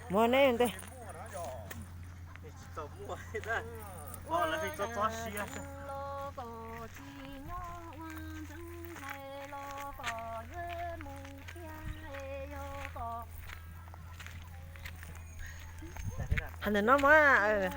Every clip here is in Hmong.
Muab neb ntej. Hais ntawm no mas.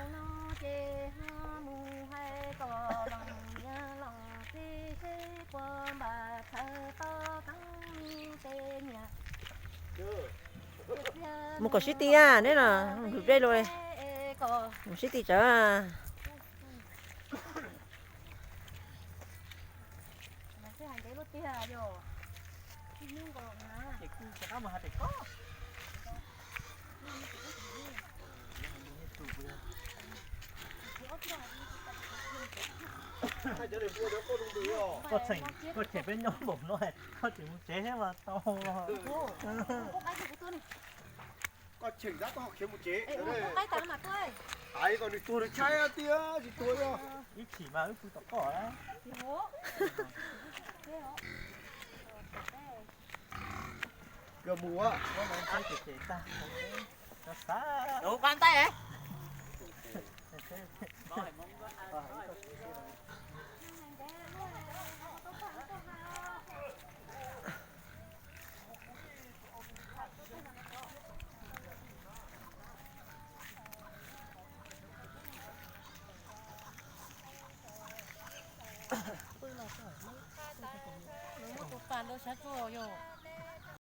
Mus kom sib ti a, neb no, mus dej los, mus sib ti tsawv. Koj tseem peb nyob npaum no, koj tseem mus tsev thiab mas tau. Koj cheem tab koj khiav mus tsev. Ais kom nws tuag nws tshaib tiag tsis tuag os. Ib chim mas wb pw tom koj. Kawg mus. Muab tus pas ntawd sab tsuag yog.